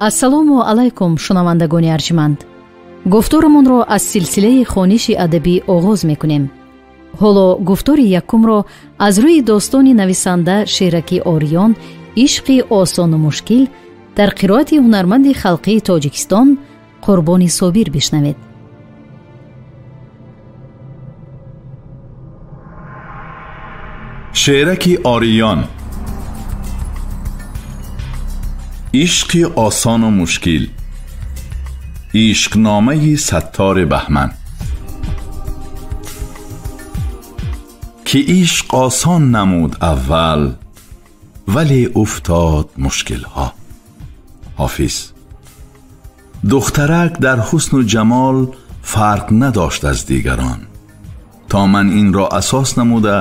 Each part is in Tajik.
Ассалому алайкум, шунавандагони арҷманд. Гуфторамонро аз силсилаи хониши адабӣ оғоз мекунем. Ҳоло гуфтори якумро аз рӯи достони нависанда Шераки Ориён «Ишқи осону мушкил» дар қироати ҳунарманди халқии Тоҷикистон Қурбони Собир бишнавед. Шераки Ориён, ишқи осону мушкил, ишқномаи Саттори Баҳман. Ки ишқ осон намуд аввал, вале уфтод мушкилҳо. Ҳофиз. Духтарак дар ҳусну ҷамол фарқ надошт аз дигарон, то ман инро асос намуда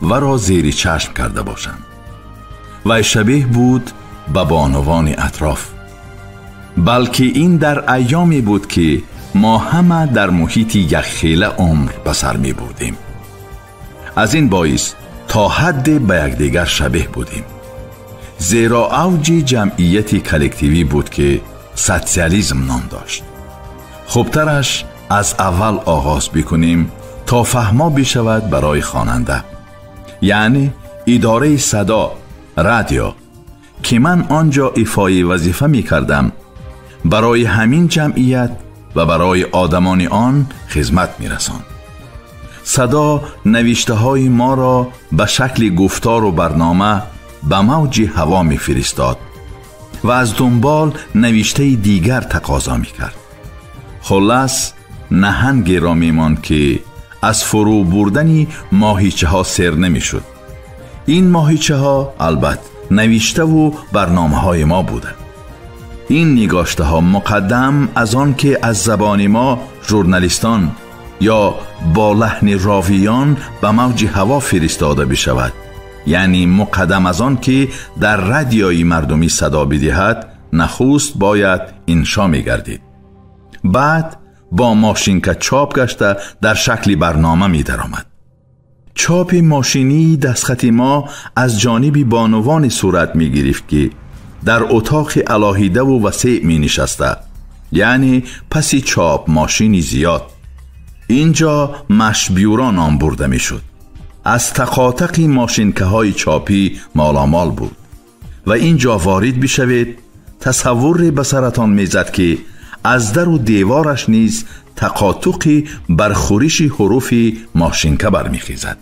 варо зери чашм карда бошам. Вай шабеҳ буд ба бонувони атроф, балки ин дар айёме буд, ки мо ҳама дар муҳити якхела умр ба сар мебурдем. Аз ин боис то ҳадде ба якдигар шабеҳ будем, зеро авҷи ҷамъияти коллективӣ буд, ки социализм ном дошт. Хубтараш аз аввал оғоз бикунем, то фаҳмо бишавад барои хонанда. Яъне идораи «Садо» радио, ки ман он ҷо ифои вазифа мекардам, барои ҳамин ҷамъият ва барои одамони он хизмат мерасонд. «Садо» навиштаҳои моро ба шакли гуфтору барнома ба мавҷи ҳаво мефиристод ва аз дунбол навиштаи дигар тақозо мекард. Хуллас, наҳангеро мемонд, ки аз фурӯ бурдани моҳичаҳо сер намешуд. Ин моҳичаҳо албат навиштаву барномаҳои мо буданд. Ин нигоштаҳо муқаддам аз он ки аз забони мо журналистон ё бо лаҳни ровиён ба мавҷи ҳаво фиристода бишавад, яъне муқаддам аз он ки дар радиои мардумӣ садо бидиҳад, нахуст бояд иншо мегардид, баъд бо мошинка чоп гашта дар шакли барнома медаромад. Чопи мошинии дастхати мо аз ҷониби бонувоне сурат мегирифт, ки дар утоқи алоҳидаву васеъ менишаста, яъне паси чоп мошини зиёд. Ин ҷо машбюро ном бурда мешуд. Аз тақотақи мошинкаҳои чопӣ моломол буд ва ин ҷо ворид бишавед, тасаввуре ба саратон мезад, ки аз дару девораш низ тақотуқи бархӯриши ҳуруфи мошинка бармехезад.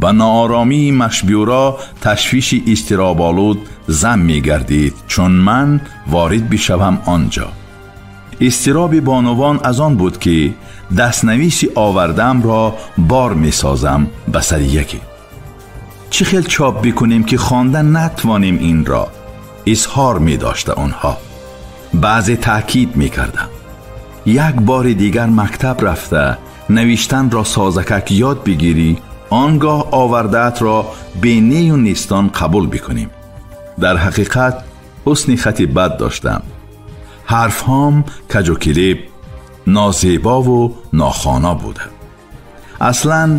Ба нооромии машбюро ташвиши изтироболуд зам мегардид, чун ман ворид бишавам он ҷо. Изтироби бонувон аз он буд, ки дастнависи овардаамро бор месозам ба сари яке. Чӣ хел чоп бикунем, ки хонда натвонем, инро изҳор медошта онҳо. Баъзе таъкид мекардам: як бори дигар мактаб рафта навиштанро созакак ёд бигирӣ, он гоҳ овардаатро бенею нестон қабул бикунем. Дар ҳақиқат ҳусни хати бад доштам. Ҳарфҳом каҷу килиб, нозебову нохона буда. Аслан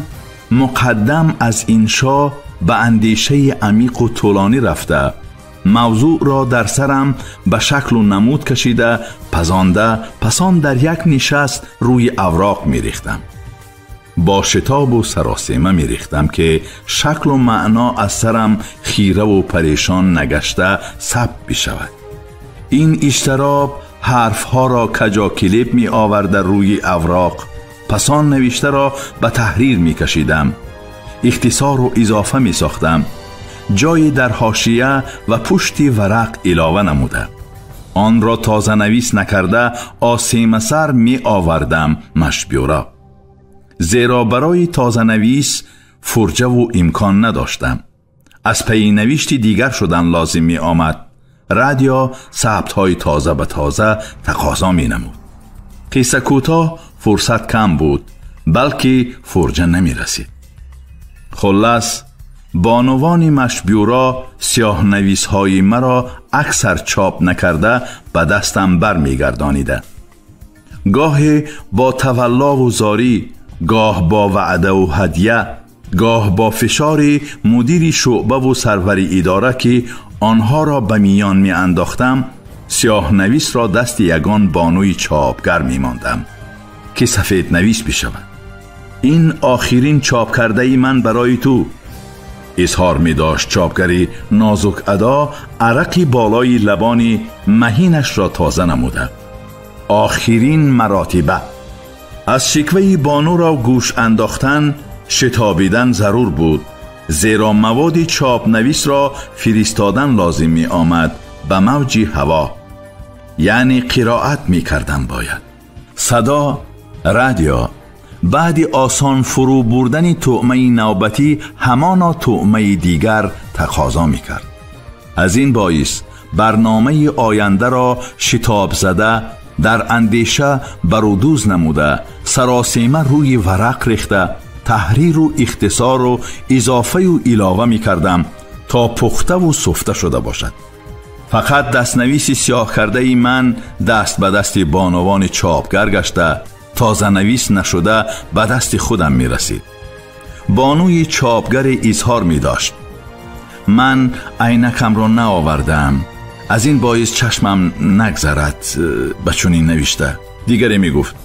муқаддам аз иншо ба андешаи амиқу тӯлонӣ рафта, мавзӯъро дар сарам ба шаклу намуд кашида, пазонда, пасон дар як нишаст рӯи авроқ мерехтам. Бо шитобу саросема мерехтам, ки шаклу маъно аз сарам хираву парешон нагашта сабт бишавад. Ин иштироб ҳарфҳоро каҷокилиб меоварда рӯи авроқ, пасон навиштаро ба таҳрир мекашидам, ихтисору изофа месохтам, ҷойе дар ҳошия ва пушти варақ илова намуда, онро тозанавис накарда осемасар меовардам машбюро, зеро барои тозанавис фурҷаву имкон надоштам. Аз пайи навишти дигар шудан лозим меомад. Радио сабтҳои тоза ба тоза тақозо менамуд. Қисса кӯтоҳ, фурсат кам буд, балки фурҷа намерасид. Хуллас, бонувони машбюро сиёҳнависҳои маро аксар чоп накарда ба дастам бармегардонида. Гоҳе бо таваллову зорӣ, гоҳ бо ваъдаву ҳадя, гоҳ бо фишори мудири шӯъбаву сарвари идора, ки онҳоро ба миён меандохтам, Сиёҳнависро дасти ягон бонуи чопгар мемондам, ки сафеднавис бишавад. Ин охирин чоп кардаи ман барои ту, изҳор медошт чопгари нозук адо, арақи болои лабони маҳинашро тоза намуда. Охирин маротиба. Аз шикваи бонуро гӯш андохтан шитобидан зарур буд, зеро маводи чопнависро фиристодан лозим меомад ба мавҷи ҳаво, яъне қироат мекардам бояд. Садо радио баъди осон фурӯ бурдани туъмаи навбатӣ ҳамоно туъмаи дигар тақозо мекард. Аз ин боис барномаи ояндаро шитобзада дар андеша барудӯз намуда, саросема рӯи варақ рехта, таҳриру ихтисору изофаю илова мекардам, то пухтаву суфта шуда бошад. Фақат дастнависи сиёҳ кардаи ман даст ба дасти бонувони чопгар гашта, тозанавис нашуда ба дасти худам мерасид. Бонуи чопгаре изҳор медошт: ман айнакамро наовардаам, аз ин боис чашмам нагзарад ба чунин навишта. Дигаре мегуфт: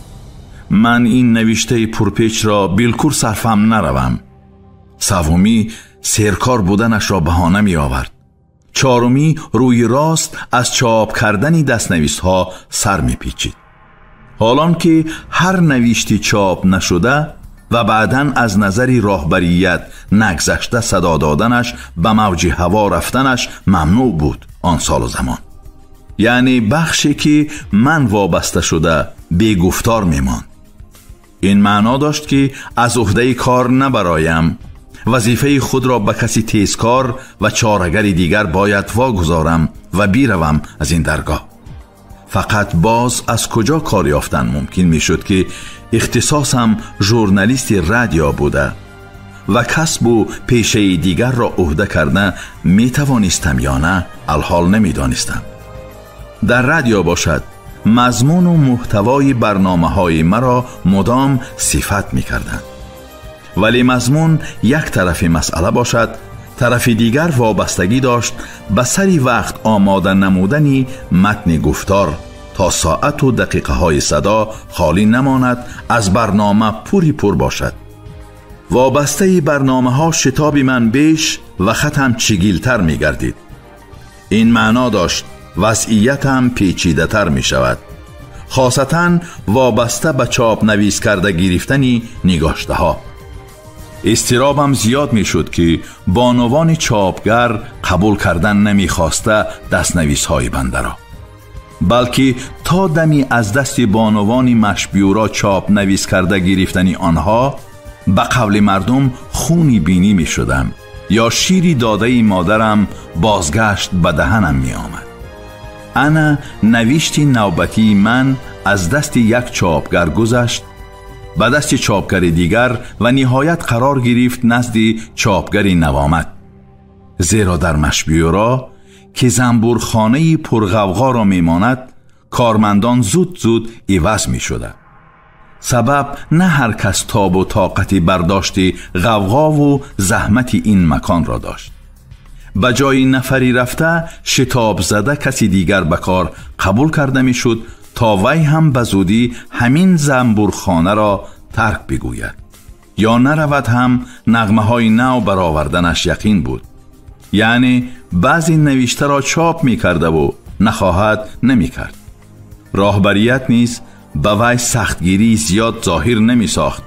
ман ин навиштаи пурпечро билкул сарфам наравам. Севумӣ серкор буданашро баҳона меовард. Чорумӣ рӯи рост аз чоп кардани дастнависҳо сар мепечид, ҳолон ки ҳар навишти чоп нашуда ва баъдан аз назари роҳбарият нагзашта садо доданаш, ба мавҷи ҳаво рафтанаш мамнӯъ буд он солу замон. Яъне бахше ки ман вобаста шуда бегуфтор мемонд. Ин маъно дошт, ки аз уҳдаи кор набароям, вазифаи худро ба каси тезкор ва чорагари дигар бояд вогузорам ва биравам аз ин даргоҳ. Фақат боз аз куҷо кор ёфтан мумкин мешуд, ки ихтисосам журналисти радио буда ва касбу пешаи дигарро уҳда карда метавонистам ё на, алҳол намедонистам. Дар радио бошад, мазмуну муҳтавои барномаҳои маро мудом сифат мекарданд. Вале мазмун як тарафи масъала бошад, тарафи дигар вобастагӣ дошт ба сари вақт омода намудани матни гуфтор, то соату дақиқаҳои садо холӣ намонад, аз барнома пури пур бошад. Вобастаи барномаҳо шитоби ман беш ва хатам чигилтар мегардид. Ин маъно дошт, вазъиятам печидатар мешавад, хосатан вобаста ба чопнавис карда гирифтани нигоштаҳо. Изтиробам зиёд мешуд, ки бонувони чопгар қабул кардан намехоста дастнависҳои бандаро, балки то дами аз дасти бонувони машбюро чопнавис карда гирифтани онҳо, ба қавли мардум, хуни бинӣ мешудам ё шири додаи модарам бозгашт ба даҳанам меомад. Ана навишти навбатии ман аз дасти як чопгар гузашт ба дасти чопгари дигар ва ниҳоят қарор гирифт назди чопгари навомад, зеро дар машбюро, ки занбурхонаи пурғавғоро мемонад, кормандон зуд-зуд иваз мешуда. Сабаб на ҳар кас тобу тоқати бардошти ғавғову заҳмати ин маконро дошт. Ба ҷои нафари рафта шитобзада каси дигар ба кор қабул карда мешуд, то вай ҳам ба зудӣ ҳамин занбурхонаро тарк бигӯяд ё наравад ҳам нағмаҳои нав бароварданаш яқин буд. Яъне баъзе навиштаро чоп мекардаву нахоҳад намекард. Роҳбарият низ ба вай сахтгирии зиёд зоҳир намесохт,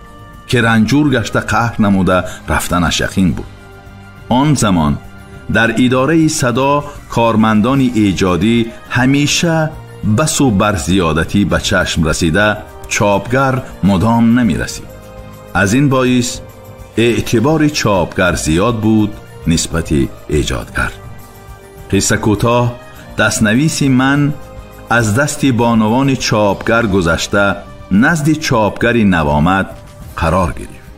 ки ранҷур гашта қаҳр намуда рафтанаш яқин буд. Он замон дар идораи садо кормандони эҷодӣ ҳамеша басу бар зиёдатӣ ба чашм расида, чопгар мудом намерасид. Аз ин боис эътибори чопгар зиёд буд нисбати эҷодгар. Қисса кӯтоҳ, дастнависи ман аз дасти бонувони чопгар гузашта назди чопгари навомад қарор гирифт.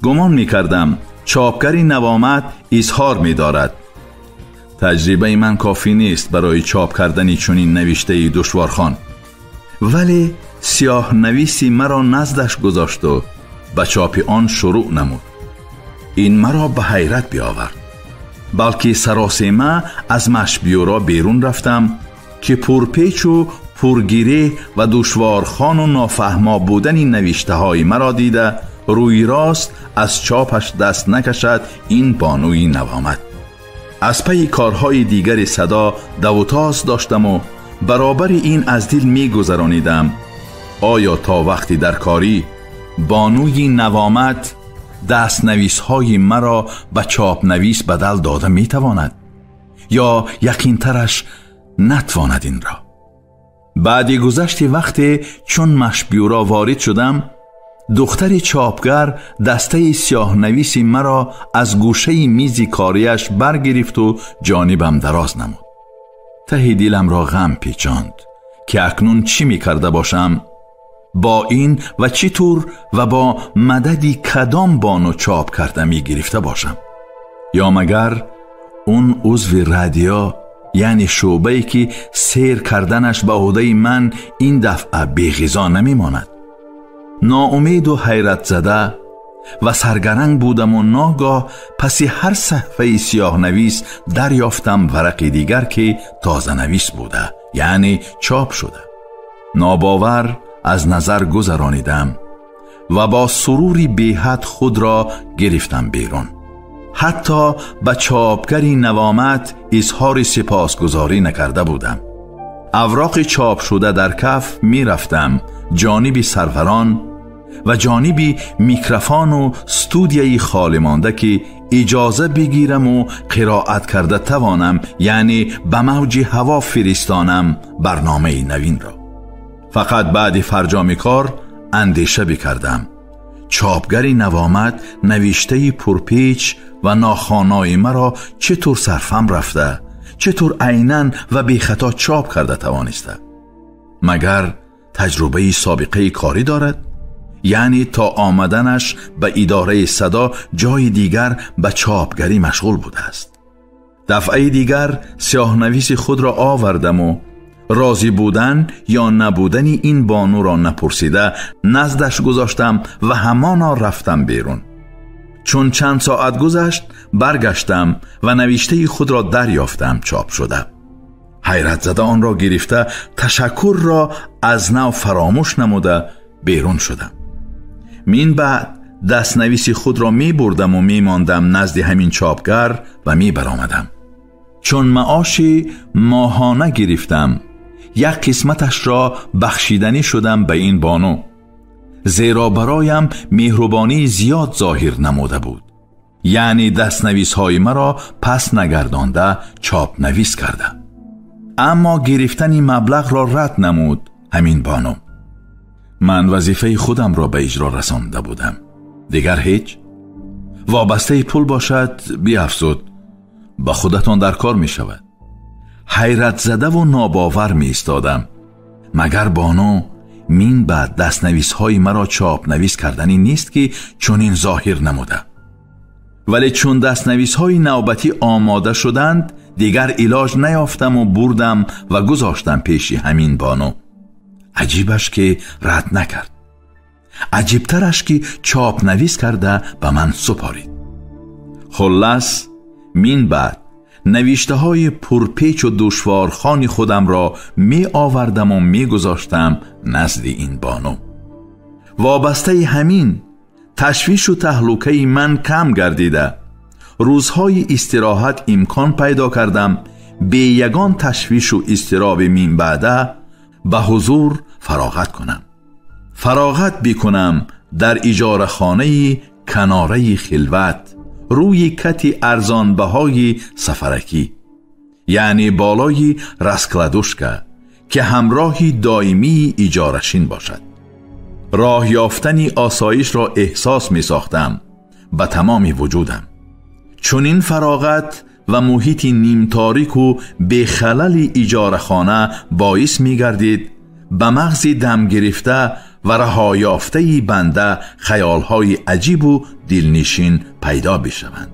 Гумон мекардам, чопгари навомад изҳор медорад: таҷрибаи ман кофӣ нест барои чоп кардани чунин навиштаи душворхон. Вале сиёҳнависи маро наздаш гузошту ба чопи он шурӯъ намуд. Ин маро ба ҳайрат биовард, балки саросема аз машбюро берун рафтам. ки пурпечу пургиреҳ ва душворхону нофаҳмо будани навиштаҳои маро дида рӯи рост аз чопаш даст накашад ин бонуи навомад. Аз пайи корҳои дигари садо давутоз доштаму баробари ин аз дил мегузаронидам, оё то вақти даркорӣ бонуи навомад дастнависҳои маро ба чопнавис бадал дода метавонад ё яқинтараш натвонад инро. Баъди гузашти вақте чун машбюро ворид шудам, духтари чопгар дастаи сиёҳнависи маро аз гӯшаи мизи кориаш баргирифту ҷонибам дароз намуд. Таҳи диламро ғам печонд, ки акнун чӣ мекарда бошам, бо ин ва чӣ тур ва бо мадади кадом бону чоп карда мегирифта бошам. Ё магар он узви радио, яъне шӯъбае ки сер карданаш ба ӯҳдаи ман ин дафъа беғизо намемонад. Ноумеду ҳайратзада ва саргаранг будаму ногоҳ паси ҳар саҳфаи сиёҳнавис дарёфтам варақи дигар, ки тозанавис буда, яъне чоп шуда. Нобовар аз назар гузаронидам ва бо сурури беҳад худро гирифтам берун. Ҳатто ба чопгари навомат изҳори сипосгузорӣ накарда будам. Авроқи чопшуда дар каф мерафтам ҷониби сарварон ва ҷониби микрофону студияи холӣ монда, ки иҷоза бигираму қироат карда тавонам, яъне ба мавҷи ҳаво фиристонам барномаи навинро. Фақат баъди фарҷоми кор андеша бикардам, чопгари навомат навиштаи пурпеч ва нохонои маро чӣ тур сарфам рафта, чӣ тур айнан ва бехато чоп карда тавониста. Магар таҷрубаи собиқаи корӣ дорад? Яъне то омаданаш ба идораи садо ҷои дигар ба чопгарӣ машғул будааст. Дафъаи дигар сиёҳнависи худро овардаму розӣ будан ё набудани ин бонуро напурсида наздаш гузоштам ва ҳамоно рафтам берун. Чун чанд соат гузашт, баргаштам ва навиштаи худро дарёфтам чоп шуда. Ҳайратзада онро гирифта, ташаккурро аз нав фаромӯш намуда берун шудам. Мин баъд дастнависи худро мебурдаму мемондам назди ҳамин чопгар ва мебаромадам. Чун маоши моҳона гирифтам, як қисматашро бахшиданӣ шудам ба ин бону, зеро бароям меҳрубонии зиёд зоҳир намуда буд, яъне дастнависҳои маро пас нагардонда чопнавис карда. Аммо гирифтани маблағро рад намуд ҳамин бону. Ман вазифаи худамро ба иҷро расонда будам, дигар ҳеҷ. Вобастаи пул бошад, биафзуд, ба худатон дар кор мешавад. Ҳайратзадаву нобовар меистодам, магар бону мин баъд дастнависҳои маро чопнавис карданӣ нест, ки чунин зоҳир намуда. Вале чун дастнависҳои навбатӣ омода шуданд, дигар илоҷ наёфтаму бурдам ва гузоштам пеши ҳамин бону. Аҷибаш ки рад накард, аҷибтараш ки чопнавис карда ба ман супорид. Хуллас, мин баъд навиштаҳои пурпечу душворхони худамро меовардаму мегузоштам назди ин бону. Вобастаи ҳамин ташвишу таҳлукаи ман кам гардида, рӯзҳои истироҳат имкон пайдо кардам бе ягон ташвишу изтироби минбаъда ба ҳузур фароғат кунам. Фароғат бикунам дар иҷорахонаи канораи хилват, рӯи кати арзонбаҳои сафаракӣ, яъне болои раскладушка, ки ҳамроҳи доимии иҷорашин бошад. Роҳ ёфтани осоишро эҳсос месохтам ба тамоми вуҷудам. Чунин фароғат ва муҳити нимторику бехалали иҷорахона боис мегардид ба мағзи дам гирифта ва раҳоёфтаи банда хаёлҳои аҷибу дилнишин пайдо бишаванд.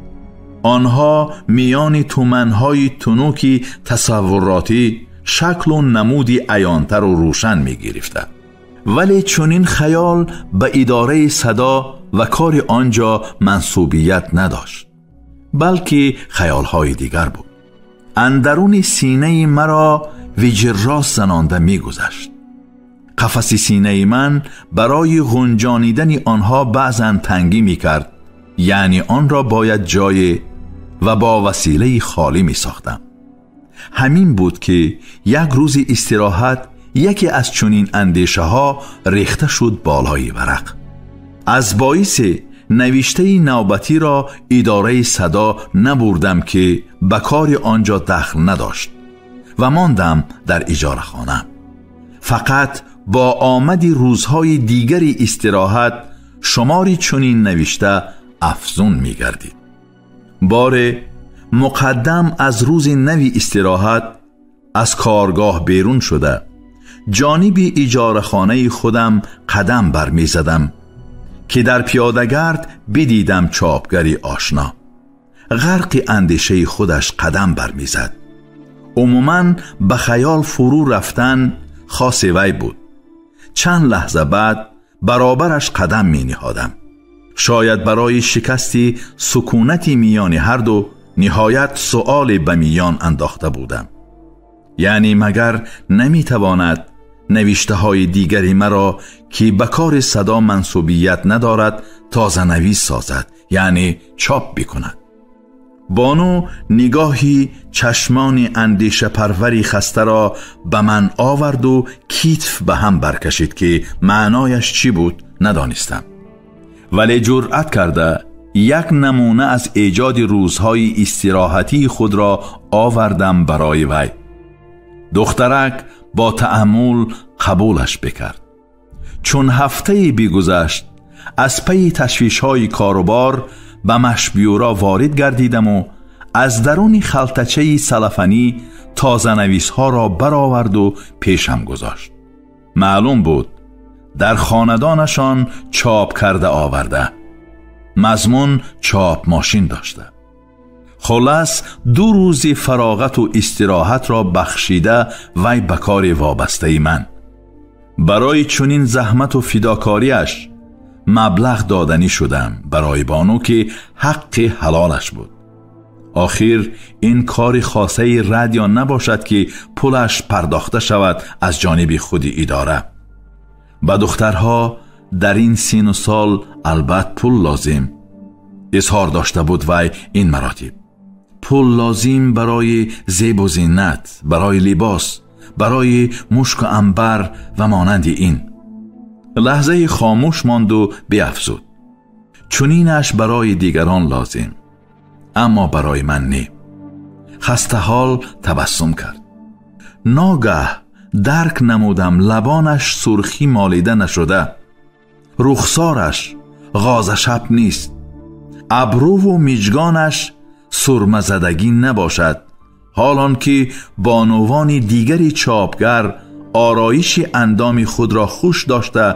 Онҳо миёни туманҳои тунуки тасаввуротӣ шаклу намуди аёнтару рӯшан мегирифта. Вале чунин хаёл ба идораи садо ва кори он ҷо мансубият надошт, балки хаёлҳои дигар буд. Андаруни синаи маро виҷиррост занонда мегузашт. Қафаси синаи ман барои ғунҷонидани онҳо баъзан тангӣ мекард, яъне онро бояд ҷое ва бо василаи холӣ месохтам. Ҳамин буд ки як рӯзи истироҳат яке аз чунин андешаҳо рехта шуд болои варақ. Аз боиси навиштаи навбатиро идораи садо набурдам ки ба кори он ҷо дахл надошт ва мондам дар иҷорахона. Фақат бо омади рӯзҳои дигари истироҳат шумори чунин навишта афзун мегардид. Боре муқаддам аз рӯзи нави истироҳат аз коргоҳ берун шуда ҷониби иҷорахонаи худам қадам бармезадам ки дар пиёдагард бидидам чопгари ошно ғарқи андешаи худаш қадам бармезад. Умуман ба хаёл фурӯ рафтан хоси вай буд. Чанд лаҳза баъд баробараш қадам мениҳодам. Шояд барои шикасти сукунати миёни ҳарду ниҳоят суоле ба миён андохта будам. Яъне магар наметавонад навиштаҳои дигари маро ки ба кори садо мансубият надорад тозанавис созад, яъне чоп бикунад. Бону нигоҳи чашмони андешапарвари хастаро ба ман оварду китф ба ҳам баркашид ки маънояш чӣ буд надонистам. Вале ҷуръат карда як намуна аз эҷоди рӯзҳои истироҳатии худро овардам барои вай. Духтарак бо таъаммул қабулаш бикард. Чун ҳафтае бигузашт аз пайи ташвишҳои корубор ба машбюро ворид гардидаму аз даруни халтачаи салафанӣ тозанависҳоро бароварду пешам гузошт. Маълум буд дар хонадонашон чоп карда оварда, мазмун чоп мошин дошта. Хулас ду рӯзи фароғату истироҳатро бахшида вай ба кори вобастаи ман. Барои чунин заҳмату фидокориаш маблағ доданӣ шудам барои бону ки ҳаққи ҳалолаш буд. Охир ин кори хосаи радио набошад ки пулаш пардохта шавад аз ҷониби худи идора. Ба духтарҳо дар ин сину сол албат пул лозим изҳор дошта буд вай ин маротиб. Пул лозим барои зебу зинат, барои либос, барои мушку анбар ва монанди ин. Лаҳзаи хомӯш монду биафзуд: чунинаш барои дигарон лозим, аммо барои ман не. Хастаҳол табассум кард. Ногаҳ дарк намудам лабонаш сурхӣ молида нашуда, рухсораш ғозашап нест, абруву миҷгонаш сурмазадагӣ набошад, ҳолон ки бонувони дигари чопгар ороиши андоми худро хуш дошта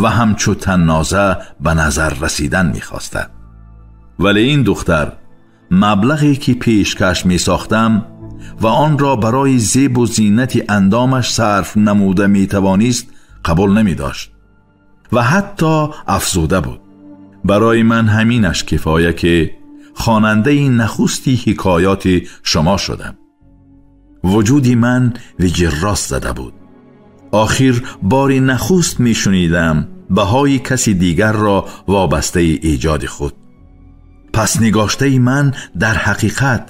ва ҳамчу танноза ба назар расидан мехоста. Вале ин духтар маблағе ки пешкаш месохтам ва онро барои зебу зинати андомаш сарф намуда метавонист қабул намедошт ва ҳатто афзуда буд: барои ман ҳаминаш кифоя ки хонандаи нахусти ҳикоёти шумо шудам. Вуҷуди ман виҷиррост зада буд. Охир бори нахуст мешунидам баҳои каси дигарро вобастаи эҷоди худ. Пас нигоштаи ман дар ҳақиқат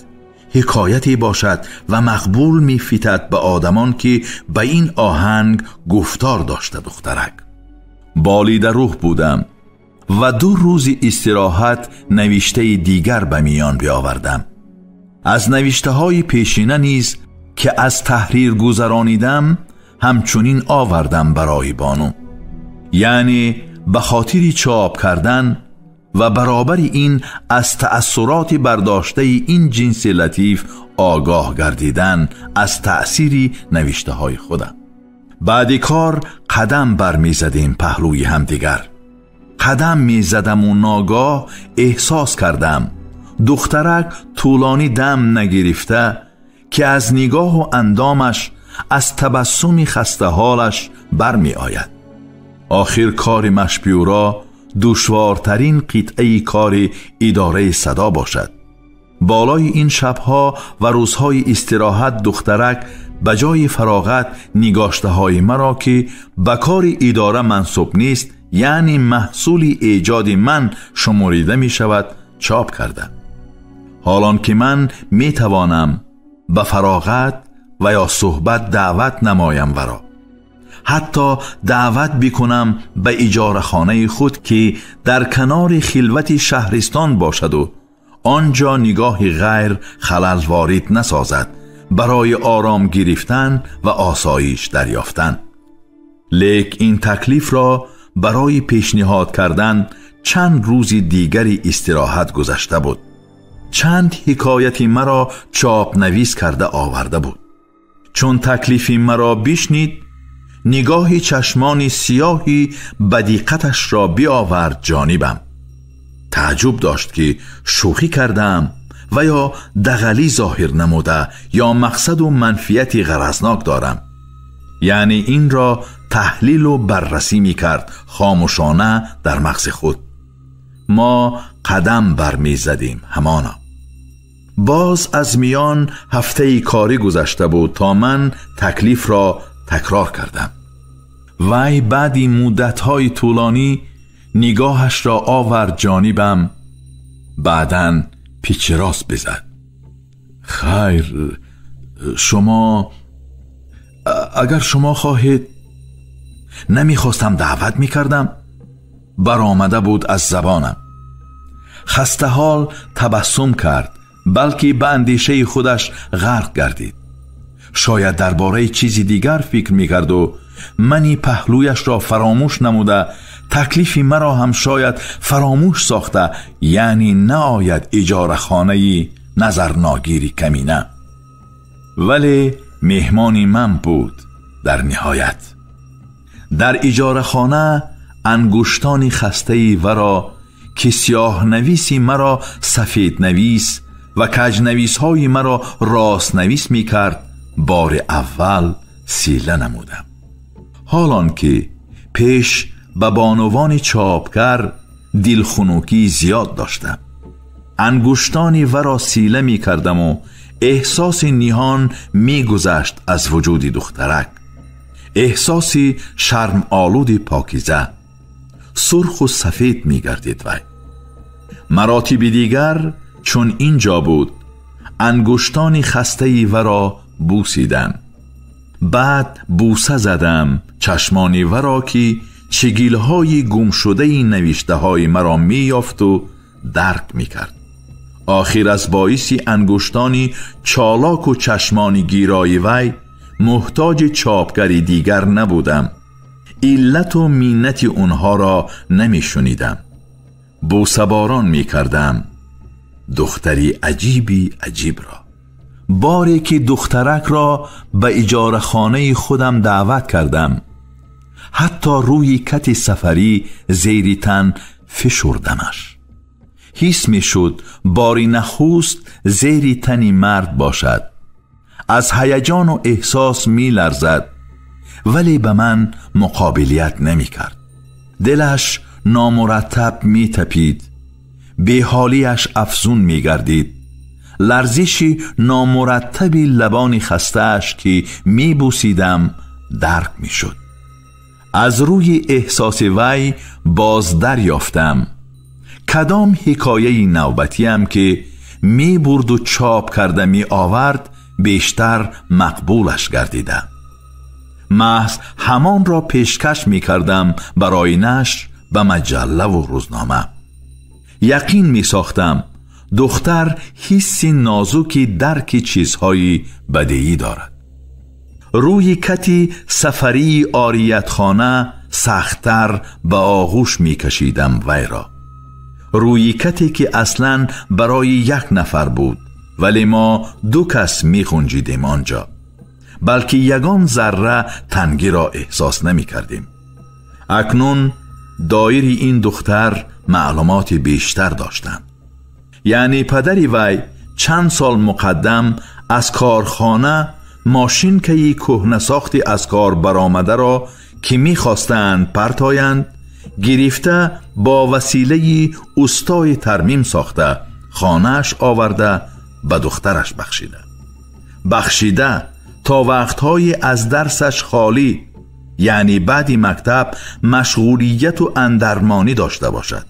ҳикояте бошад ва мақбул мефитад ба одамон ки ба ин оҳанг гуфтор дошта духтарак. Болида рӯҳ будам ва ду рӯзи истироҳат навиштаи дигар ба миён биовардам. Аз навиштаҳои пешина низ ки аз таҳрир гузаронидам ҳамчунин овардам барои бону. Яъне ба хотири чоп кардан ва баробари ин аз таассуроти бардоштаи ин ҷинси латиф огоҳ гардидан аз таъсири навиштаҳои худам. Баъди кор қадам бармезадем паҳлӯи ҳамдигар. Қадам мезадаму ногоҳ эҳсос кардам духтарак тӯлонӣ дам нагирифта ки аз нигоҳу андомаш аз табассуми хастаҳолаш бармеояд. Охир кори машбюро душвортарин қитъаи кори идораи садо бошад. Болои ин шабҳо ва рӯзҳои истироҳат духтарак ба ҷои фароғат нигоштаҳои маро ки ба кори идора мансуб нест, яъне маҳсули эҷоди ман шуморида мешавад, чоп карда. ҳолон ки ман метавонам ба фароғат ва ё суҳбат даъват намоям варо, ҳатто даъват бикунам ба иҷорахонаи худ ки дар канори хилвати шаҳристон бошаду он ҷо нигоҳи ғайр халал ворид насозад барои ором гирифтан ва осоиш дарёфтан. Лек ин таклифро барои пешниҳод кардан чанд рӯзи дигари истироҳат гузашта буд. Чанд ҳикояти маро чопнавис карда оварда буд. Чун таклифи маро бишнид, нигоҳи чашмони сиёҳи ба диққаташро биовард ҷонибам. Таъҷуб дошт ки шӯхӣ кардаам ва ё дағалӣ зоҳир намуда ё мақсаду манфиати ғаразнок дорам. Яъне инро таҳлилу баррасӣ мекард хомӯшона дар мағзи худ. Мо қадам бармезадем ҳамона. Боз аз миён ҳафтаи корӣ гузашта буд то ман таклифро такрор кардам. Вай баъди муддатҳои тӯлонӣ нигоҳашро овард ҷонибам, баъдан пичи рост бизад. Хайр, шумо агар шумо хоҳед. Намехостам даъват мекардам, баромада буд аз забонам. Хастаҳол табассум кард, балки ба андешаи худаш ғарқ гардид. Шояд дар бораи чизи дигар фикр мекарду мани паҳлӯяшро фаромӯш намуда, таклифи маро ҳам шояд фаромӯш сохта, яъне наояд иҷорахонаи назарногири камина. Вале меҳмони ман буд дар ниҳоят. Дар иҷорахона ангуштони хастаи варо ки сиёҳнависи маро сафеднавис ва каҷнависҳои маро ростнавис мекард, бори аввал сила намудам. ҳолон ки пеш ба бонувони чопгар дилхунукӣ зиёд доштам, ангуштони варо сила мекардаму эҳсоси ниҳон мегузашт аз вуҷуди духтарак, эҳсоси шармолуди покиза, сурху сафед мегардид вай. Маротиби дигар чун ин ҷо буд, ангуштони хастаи варо бусидам, баъд буса задам чашмони варо ки чигилҳои гумшудаи навиштаҳои маро меёфту дарк мекард. Охир аз боиси ангуштони чолоку чашмони гирои вай муҳтоҷи чопгари дигар набудам. Иллату миннати онҳоро намешунидам. Бусаборон мекардам духтари аҷиби аҷибро. Боре ки духтаракро ба иҷорахонаи худам даъват кардам, ҳатто рӯи кати сафарӣ зери тан фишурдамаш. Ҳис мешуд бори нахуст зери тани мард бошад. Аз ҳаяҷону эҳсос меларзад, вале ба ман муқобилият намекард. Дилаш номураттаб метапид, беҳолиаш афзун мегардид. Ларзиши номураттаби лабони хастааш ки мебусидам дарк мешуд. Аз рӯи эҳсоси вай боз дарёфтам кадом ҳикояи навбатиам ки мебурду чоп карда меовард бештар мақбулаш гардида. Маҳз ҳамонро пешкаш мекардам барои нашр ба маҷаллаву рӯзнома. Яқин месохтам духтар ҳисси нозуки дарки чизҳои бадеӣ дорад. Рӯи кати сафарии ориятхона сахттар ба оғӯш мекашидам вайро. Рӯи кате ки аслан барои як нафар буд, вале мо ду кас мехунҷидем онҷо, балки ягон зарра тангиро эҳсос намекардем. Акнун доири ин духтар маълумоти бештар доштам. Яъне падари вай чанд сол муқаддам аз корхона мошинкаи кӯҳнасохти аз кор баромадаро ки мехостанд партоянд, гирифта бо василаи устои тармим сохта хонааш оварда ба духтараш бахшида. Бахшида то تا وقتهای از درسش خالی، یعنی بعدی مکتب، مشغولیت و اندرمانی داشته باشد.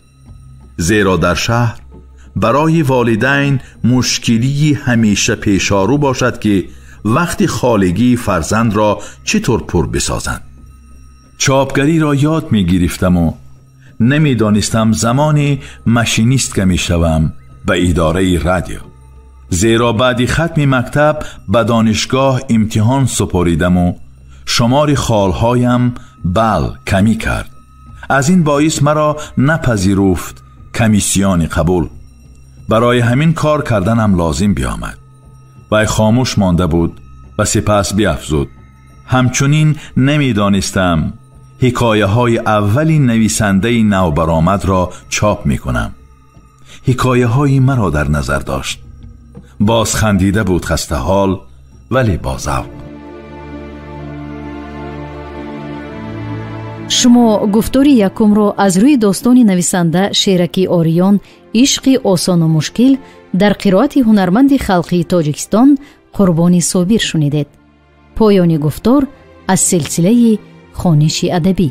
زیرا در شهر برای والدین مشکلی همیشه پیشارو باشد که وقتی خالگی فرزند را چطور پر بسازند. چاپگری را یاد می گرفتم و نمی دانستم زمانی ماشینیست که می شوم به اداره رادیو. زیرا بعدی ختم مکتب به دانشگاه امتحان سپریدم و شمار خالهایم بل کمی کرد. از این باعث مرا نپذیرفت کمیسیون قبول. برای همین کار کردنم لازم بیامد. وی خاموش مانده بود و سپس بیافزود: همچنین نمیدانستم حکایه های اولین نویسنده نوبرآمد را چاپ میکنم. حکایه های مرا در نظر داشت. باز خندیده بود، خسته حال ولی با ذوق. Шумо гуфтори якумро аз рӯи достони нависанда Шераки Ориён «Ишқи осону мушкил» дар қироати ҳунарманди халқии Тоҷикистон Қурбони Собир шунидед. Поёни гуфтор аз силсилаи хониши адабӣ.